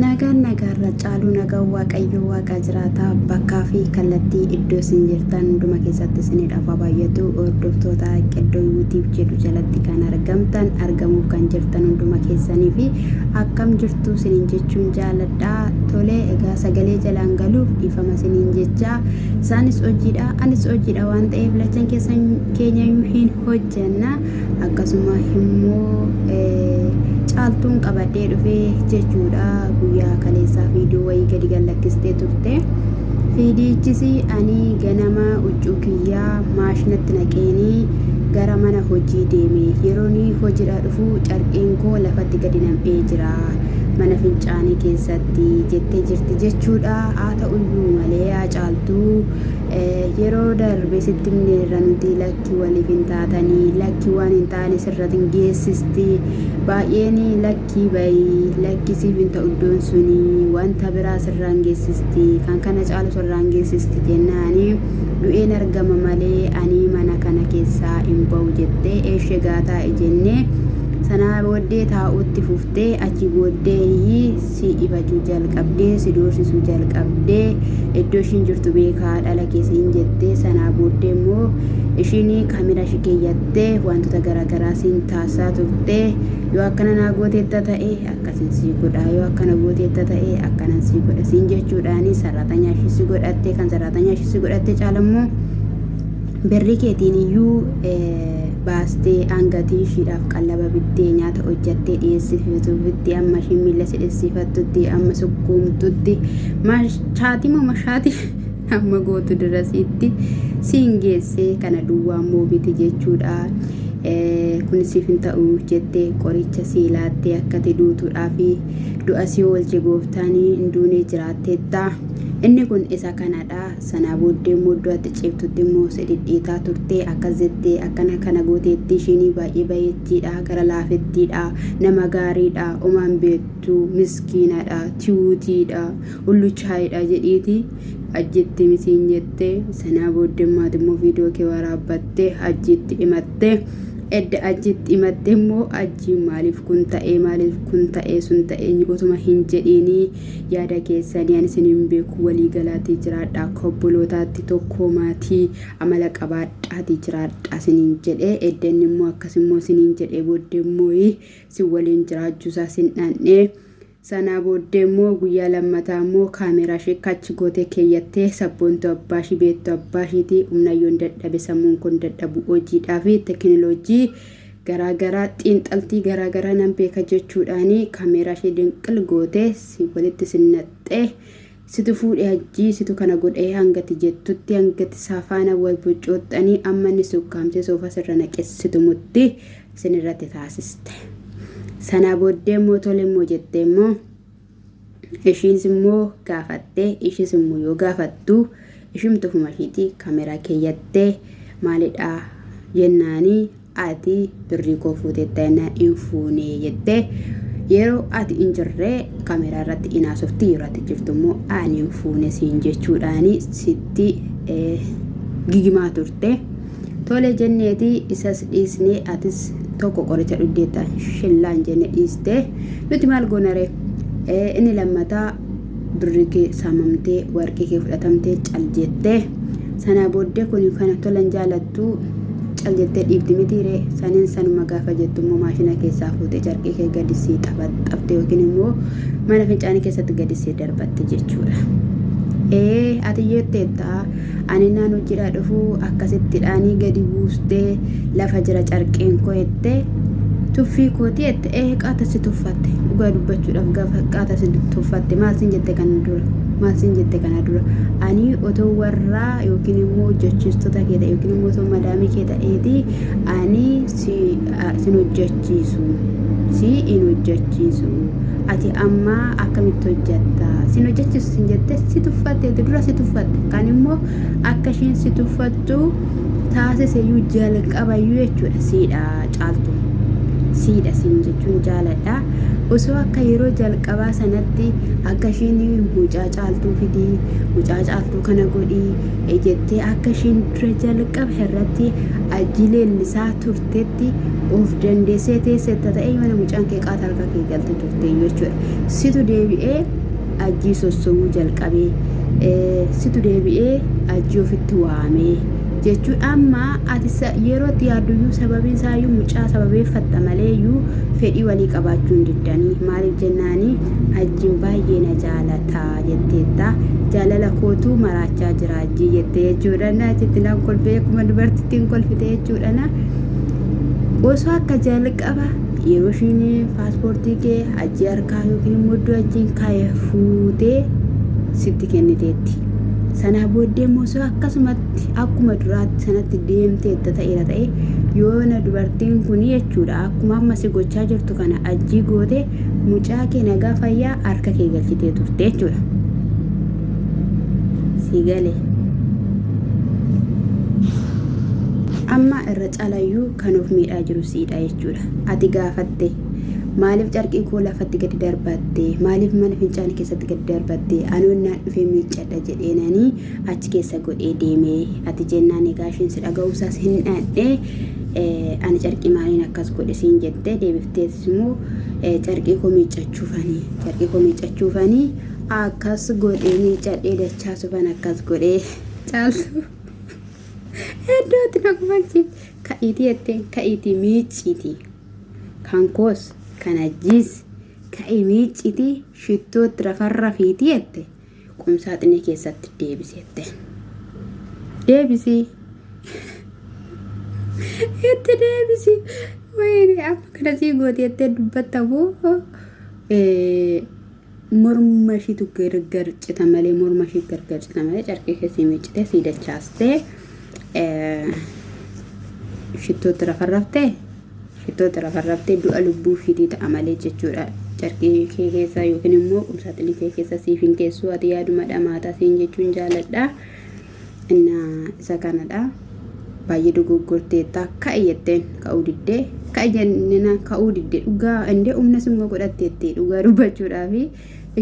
Nagaan nagaarra caaluu nagaan Waaqayyoo Waaqaa jiraataa bakkaa fi kallattii iddoo isin jirtan hunduma keessatti isinidhaaf haa baay'atu. Hordoftoota Qeddoo YouTube jedhu jalatti kan argamtan argamuuf kan jirtan hunduma keessanii fi akkam jirtu isiniin jechuun jaaladha. Tole egaa sagalee jalaan galuuf dhiifama isiniin jecha isaanis hojiidha anis hojiidha waan ta'eef lachan keessan keenyayyuu hin hojjanna. Akkasuma immoo caaltuun qabadhee dhufee jechuudha guyyaa kaleessaa viidiyoo wayii gadi gallakkistee turte. Viidiyichis ani ganama huccuu kiyyaa maashinatti naqeenii gara mana hojii deeme. Yeroon hojiidhaa dhufu carqiin koo lafatti gadi nam'ee jira mana fincaanii keessatti jettee jirti jechuudha. Haa ta'uyyuu malee yaa caaltuu Yeroo darbe sitti himneerra nuti lakki waliif hin taatanii lakki waan hin taane sirratin geessisti baay'een lakkii bayi lakki siif hin ta'u iddoon suni wanta biraa sirraan geessisti kan kana caalu sirraan geessisti jennaani du'een argama malee ani mana kana keessaa hin ba'u jettee eeshe gaa taa'i jennee sanaa booddee taa'uutti fuftee achi booddee si ifachuu jalqabdee si doorsisuu jalqabdee iddoo ishiin jirtu beekaa dhala kee siin jettee sanaa booddee immoo ishiin kaamera ishii keeyyattee wantoota garaagaraa siin taasisaa turte yoo akkana naa gooteetta ta'e akkasin sii godha yoo akkana gooteetta ta'e akkanan sii godha siin jechuudhaan sarraatanyaa ishii si godhatte kan sarraatanyaa ishii si godhatte caalammoo Birrii keetiin iyyuu baastee hangatii ishiidhaaf qallaba bittee nyaata hojjattee dhiyeessituufitti amma ishiin miilla si dhissifattutti amma sukkuumtutti mashaatii moo mashaatii amma gootu dirasiitti siin geessee kana duwwaa immoo biti jechuudha. Kun siif hin ta'u jettee qoricha sii laattee akkati duutuudhaaf du'a si oolche gooftaan hin duunee jiraatteetta. Inni kun isa kanadha. Sanaa booddee immoo iddoo ati ciiftutti immoo si dhidhiitaa turte akkas jettee akkana kana gooteetti ishiin baay'ee bayeettiidha gara laafettiidha nama gaariidha omaan beektu miskiinadha tiwutiidha hulluchaayidha jedhiiti ajjitti misiin jette sanaa booddee maati immoo viidiyoo kee waraabbatte ajjiitti himatte Edda achitti himatte immoo achiin maaliif kun ta'ee maaliif kun ta'ee sun ta'ee otuma hin jedhiinii yaada keessanii ani isin hin beeku walii galaatii jiraadha akka obbolootaatti tokkoo maatii amala qabaadhaatii jiraadha isiniin jedhee edda inni immoo akkas immoo isiniin jedhee booddee immoo sin waliin jiraachuusaa sin dhandhee Sanaa booddee immoo guyyaa lammataa immoo kaameeraa ishee kachi gootee keeyyattee sabboontuu abbaa ishii beektuu abbaa ishiitii humnayyoon dadhabe sammuun kun dadhabu hojiidhaa fi teekinooloojii garaagaraa xiinxaltii garaagaraa nan beeka jechuudhaanii kaameeraa ishee dinqil gootee si walitti sinnaxxee situ fuudhe hajjii situ kana godhee hangati jettutti hangati saafaana wal boccooxxanii amma inni sukkaamsee soofa sirra naqe situmutti isinirratti taasiste. Sanaa booddee immoo tole immoo jettee immoo ishiinis immoo gaafatte ishiis immoo yoo gaafattu ishimtu ofuma ishiitii kaameraa keeyyattee maalidha jennaanii ati birrii koo fuuteetta jennaan hin fuune jettee yeroo ati hin jirre kaameraa irratti hin haasofti yeroo ati jirtu immoo ani hin fuune siin jechuudhaani sitti gigimaa turte. Tole jenneeti isas dhiisnee atis tokko qoricha dhugdeetta shillaan jenne dhiiste nuti maal goonare inni lammataa birri kee saamamtee warqii kee fudhatamtee cal jettee sanaa booddee kun kana tolan jaalattu cal jettee dhiifti mitiiree saniin sanuma gaafa jettu immoo maashina keessaa fuutee carqii kee gadi sii xafaxafte yookiin immoo mana fincaanii keessatti gadi sii darbatte jechuudha. Ee ati jetteetta Ani naan hojidhaa dhufuu akkasittidhaanii gadi buustee lafa jira carqeen koo jette tuffii kooti jette ee qaata si tuffatte dhugaa dubbachuudhaaf gaafa qaata si tuffatte maal sin jette kana dura maal sin jette kana dura ani otoo warraa yookiin immoo hojjechiistota kee ta'e yookiin immoo otoo madaamii kee ta'eeti ani si sin hojjechiisu si hin hojjechiisu ati amma akkamitti hojjatta sin hojjechiisu sin jette si tuffatteetti dura si tuffatte kan immoo akka ishiin si tuffattu taasiseyyuu jalqabayyuu jechuudha siidha caaltu siidha siin jechuun jaaladha. Osoo akka yeroo jalqabaa sanatti akka ishiin mucaa caaltuu fidii, mucaa caaltuu kana godhii jettee akka ishiin dura jalqaba irratti ajji leellisaa turtetti of dandeessee teessetta ta'e yoona mucaan kee qaata harka kee galte turte jechuudha. Situ deebi'ee ajjii sossobuu jalqabee, situ deebi'ee ajjii ofitti waamee jechuun amma ati yeroo itti yaadduyyuu sababiin isaayyuu mucaa sababeeffatta maleeyyuu fedhii walii qabaachuu hin diddanii. Maaliif jennaani ajjiin baay'ee na jaalata jetteetta. Jaalala kootu maraachaa jira ajjii jette jechuudha. Na achitti nan kolfee akkuma dubartittiin kolfite jechuudha. Na osoo akka jalqaba yeroo ishiin paaspoortii kee ajjii harkaa yookiin immoo iddoo ajjiin kaa'e fuutee sitti kenniteetti. Sanaa booddee immoo osoo akkasumatti akkuma duraatti sanatti deemteetta ta'eera ta'e yoona dubartiin kun jechuudha akkuma amma si gochaa jirtu kana ajjii goote mucaa kee nagaa fayyaa harka kee galchitee turte jechuudha. Si gale. Amma irra calayyuu kan of miidhaa jiru siidha jechuudha. Ati gaafatte maaliif carqii koo lafatti gadi darbatte maaliif mana fincaanii keessatti gadi darbatte anoon naan dhufee miiccadha jedheenanii achi keessa godhee deeme ati jennaan egaa isheen si dhaga'uusaas hin dhandhe ani carqii maaliin akkas godhe siin jette deebiftees immoo carqii koo miiccachuufanii carqii koo miiccachuufanii akkas godhee miiccadhee dachaasufan akkas godhee caaltu iddootti na kufachiifte ka'iitii jetteen ka'iitii miicciitii kan koos kan ajjiis ka'ii miicciitii shittootti rafarrafiitii jette qumsaaxinii keessatti deebisi jetteen. Deebisi. Itti deebisi. Wayini amma kana sii gooti jettee dubbatta moo morma ishiitu gargar cita malee morma ishii gargar cita malee carqii keessii miiccitee sii dachaastee shittootti rafarraftee Shittootti rafarraftee du'a lubbuu ishiitii ta'a malee jechuudha. Carqii kee keessa yookiin immoo qumsaaxinii kee keessa siif hin keessuu ati yaaduma dhamaataa siin jechuun jaaladha. Innaa isa kanadha. Baay'ee dogoggorteetta ka'i jetteen ka'uu diddee ka'i jennaan ka'uu diddee dhugaa indee humna summa godhatteetti dhugaa dubbachuudhaafi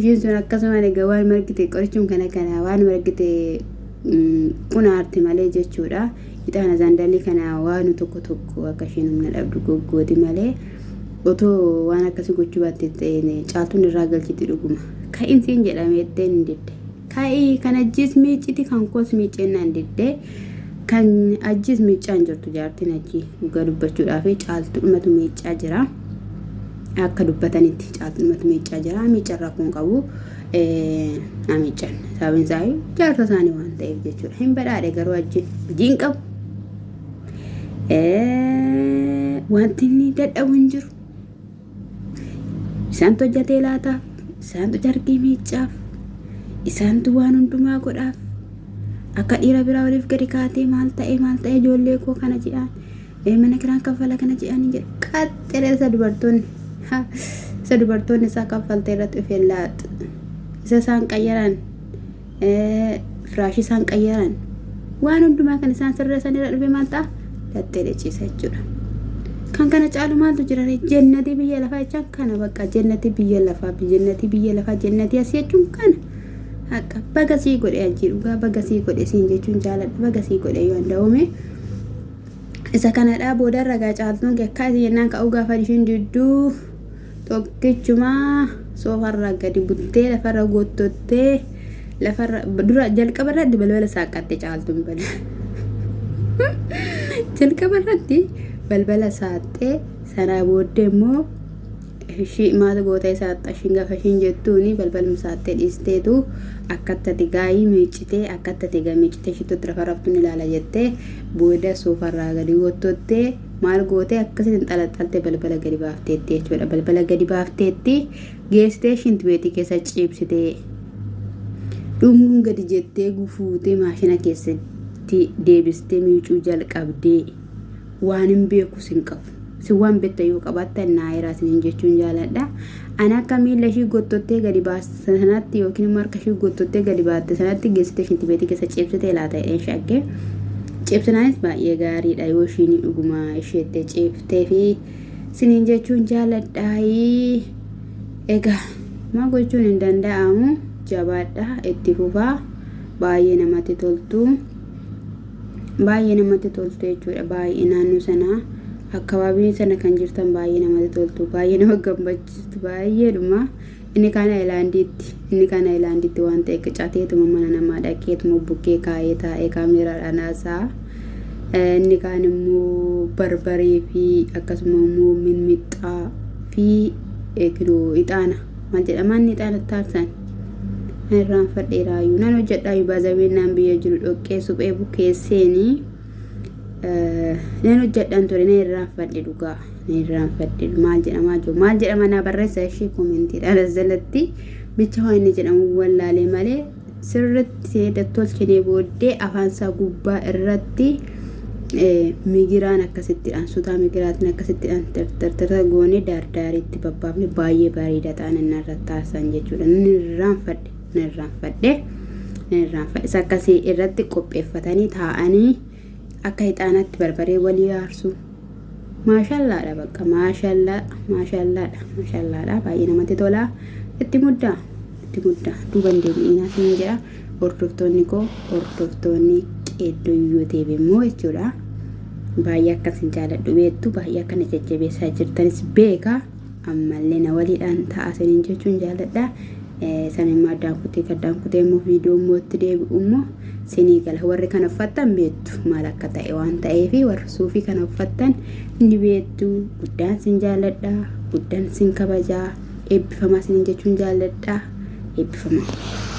ishiin sun akkasumaan egaa waan margite qorichum kana kana waan margite qunaarti malee jechuudha. Ixaana sandalii kana waanu tokko tokko akka isheen humna dhabdu goggooti malee otoo waan akkasii gochuu baatte ta'e caaltuun irraa galchiti dhuguma. Ka'iin siin jedhamee itteen hin didde. Ka'ii kan ajjiis miicciti kan koos miiccennaan didde. Kan ajjiis miiccaa hin jirtu jaartiin ajjii dhugaa dubbachuudhaaf caaltuudhumatu miiccaa jira. Akka dubbatanitti caaltuudhumatu miiccaa jira. Miiccarraa kun qabu. Na miiccan. Sababiin isaa jaarsa isaanii waan ta'eef jechuudha. Hin badhaadhe garuu ajjiin hojii hin qabu. Wanti inni dadhabu hin jiru. Isaantu hojjetee laataaf, isaantu carqii miiccaaf, isaantu waan hundumaa godhaaf. Akka dhiira biraa oliif gadi kaatee maal ta'e maal ta'e ijoollee koo kana jedhaan mana kiraan kaffala kana jedhaan hin jedhu. Qaxxiree isa dubartoonni isa dubartoonni isaa kaffalte irratti dhufee laaxu. Isa isaan qayyaran firaashii isaan qayyaran waan hundumaa kan isaan sirreessan irra dhufee maal ta'a laxxee ciisa jechuudha. Kan kana caalu maaltu jira ree? Jennatii biyya lafaa jechaan kana bakka jennatii biyya lafaa jennatii biyya lafaa jennatii asii jechuun kana. Haqa baga sii godhe ajji dhugaa baga sii godhe siin jechuun jaaladha baga sii godhe yoo anda'ume. Isa kanadha booda ragaa caaltuun kekkaa isin jennaan ka'uu gaafa ishiin didduu tokkichumaa soofarraa gadi buttee lafarra gottottee lafarra dura jalqaba irratti balbala saaqqatte caaltuun bala jalqaba irratti balbala saaxxee sanaa booddee immoo Ishii maal goota isaaxxa ishiin gaafa ishiin jettuuni balbaluma saaxxee dhiisteetu akkatti ati gaayii miiccitee akkatti ati egaa miiccitee shittootti lafa raftuun ilaala jettee booda soofarraa gadi gottottee maal gootee akkasitti xalaxaltee balbala gadi baafteetti jechuudha. Balbala gadi baafteetti geessitee shintibeetii keessa ciibsitee dhunguun gadi jettee gufuutee maashina keessatti deebistee miicuu jalqabdee. Waanin beekus hin qabu. Isin waan beektan yoo qabaattan naa hiraa isiniin jechuun jaaladha. Ani akka miila ishii gottottee gadi baaste sanatti yookiin immoo harka ishii gottottee gadi baatte sanatti geessitee shintibeetii keessa ciibsitee laata jedheen shakke. Ciibsinaanis baay'ee gaariidha yoo ishiin dhuguma isheettee ciiftee fi Siniin jechuun jaaladhaayii. Egaa maa gochuun hin danda'amu jabaadha itti fufaa baay'ee namatti toltu. Baay'ee namatti toltu jechuudha baay'ee naannoo sanaa akkabaabii sana kan jirtan baay'ee namatti toltu baay'ee nama gammachiistu baay'eedhuma. Inni kaan ayilaandiitti inni kaan ayilaandiitti waan ta'e qicateetuma mana namaa dhaqeetuma bukkee kaa'ee taa'ee kaameeraadhaan haasa'a. Inni kaan immoo barbaree fi akkasuma immoo mixmixaa fi kinoo ixaana maal jedhama inni ixaana itti aarsan irraanfadheeraayyuu nan hojjedhaayyuu baazaween naan biyya jiru dhoqqee suphee bukeesseeni nan hojjedhaan ture nan irraanfadhe dhugaa nan irraanfadhe maal jedhamaa jiru maal jedhama naa barreessa ishee koomentiidhaan as jalatti bicha waan inni jedhamu wallaalee malee sirritti edda tolchinee booddee afaan isaa gubbaa irratti migiraan akkasittidhaan sutaa migiraatiin akkasittidhaan tartartarta goonee daardaariitti babbaafne baay'ee bareeda ta'an inni irratti taasisan jechuudha. Nan irraanfadhe nan irraanfadhe nan irraanfadhe isa akkasii irratti qopheeffatanii taa'anii akka ixaanaatti barbaree walii aarsu. Maashallaadha bakka maashallaa maashallaadha maashallaadha baay'ee namatti tola itti muddaa itti muddaa duuban deebi'inaa siin jedha hordoftoonni koo hordoftoonni qeeddoo yuuteeb immoo jechuudha baay'ee akkasin jaaladhu beektu baay'ee akkana jajjabeessaa jirtanis beeka ammallee na waliidhaan ta'a saniin jechuun jaaladha. San immoo addaan kutee addaan kutee immoo viidiyoo immoo itti deebi'u immoo sinii gala. Warri kana uffattan beektu maal akka ta'e waan ta'eef warri suufii kana uffattan ni beektu. Guddaan sin jaaladha. Guddaan sin kabajaa. Eebbifamaa siniin jechuun jaaladha. Eebbifamaa.